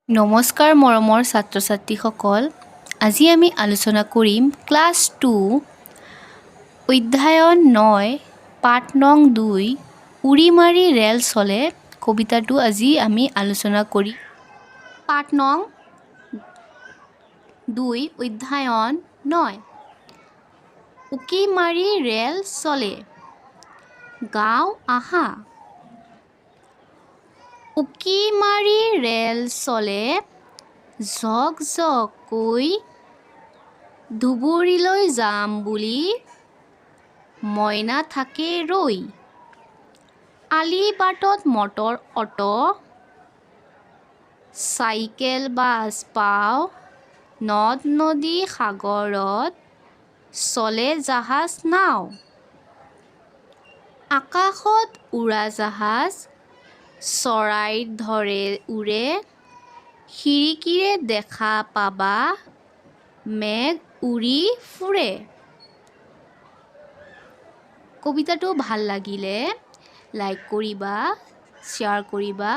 নমস্কাৰ মৰমৰ ছাত্ৰ ছাত্ৰীসকল, আজি আমি আলোচনা কৰিম ক্লাছ 2, অধ্যায় 9, পাঠ নং 2, উৰি মাৰি ৰেল চলে কবিতাটো আজি আমি আলোচনা কৰিম। পাঠ নং 2, অধ্যায় 9, উকি মাৰি ৰেল চলে। গাওঁ আহা। উকি মাৰি ৰেল চলে জক জককৈ, ধুবুৰীলৈ যাম বুলি মইনা থাকে ৰৈ। আলি বাটত মটৰ, অট, চাইকেল, বাছ পাওঁ, নদ নদী সাগৰত চলে জাহাজ নাও। আকাশত উৰাজাহাজ চৰাইৰ দৰে উৰে, খিৰিকীৰে দেখা পাবা মেঘ উৰি ফুৰে। কবিতাটো ভাল লাগিলে লাইক কৰিবা, শ্বেয়াৰ কৰিবা।